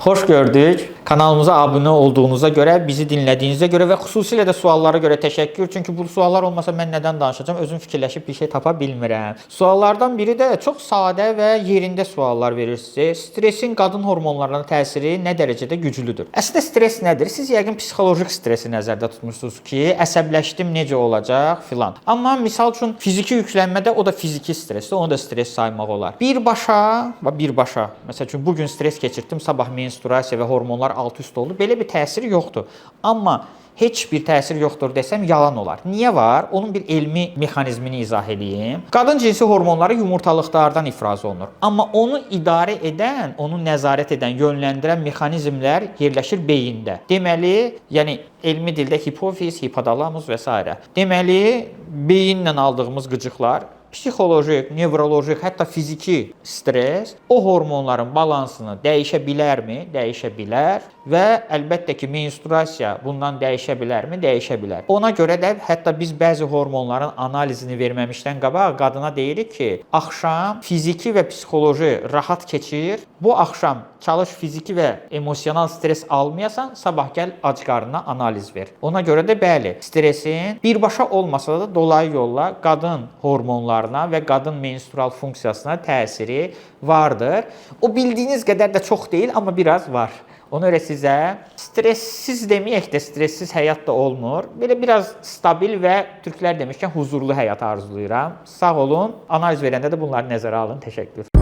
Xoş gördük. Kanalımıza abunə olduğunuza görə, bizi dinlədiyinizə görə və xüsusilə də suallara görə təşəkkür. Çünki bu suallar olmasa mən nədən danışacağam? Özüm fikirləşib bir şey tapa bilmirəm. Suallardan biri də çox sadə və yerində suallar verirsiniz. Stresin qadın hormonlarına təsiri nə dərəcədə güclüdür? Əslində stres nədir? Siz yəqin psixoloji stresi nəzərdə tutmusunuz ki, əsəbləşdim, necə olacaq filan. Amma misal üçün fiziki yüklənmədə o da fiziki stressdir, onu da stres saymaq olar. Birbaşa, bax birbaşa. Məsəl üçün bu gün stres keçirtdim, sabah menstruasiya və hormonlar alt-üst oldu. Belə bir təsiri yoxdur. Amma heç bir təsir yoxdur desəm yalan olar. Niyə var? Onun bir elmi mexanizmini izah eləyim. Qadın cinsi hormonları yumurtalıqlardan ifraz olunur. Amma onu idarə edən, onu nəzarət edən, yönləndirən mexanizmlər yerləşir beyində. Deməli, yəni elmi dildə hipofiz, hipotalamus və s. Deməli, beyinlə aldığımız qıcıqlar psixoloji, nevroloji, hətta fiziki stres o hormonların balansını dəyişə bilərmi? Dəyişə bilər və əlbəttə ki, menstruasiya bundan dəyişə bilərmi? Dəyişə bilər. Ona görə də hətta biz bəzi hormonların analizini verməmişdən qabaq qadına deyirik ki, axşam fiziki və psixoloji rahat keçir. Bu axşam çalış fiziki və emosional stres almayasan, sabah gəl ac qarnına analiz ver. Ona görə də bəli, stresin birbaşa olmasa da dolayı yolla qadın hormonlarına və qadın menstrual funksiyasına təsiri vardır. O bildiyiniz qədər də çox deyil, amma biraz var. Ona görə sizə stressiz deməyək də, stressiz həyat da olmur. Belə biraz stabil və türklər demişkən huzurlu həyat arzulayıram. Sağ olun. Analiz verəndə də bunları nəzərə alın. Təşəkkür.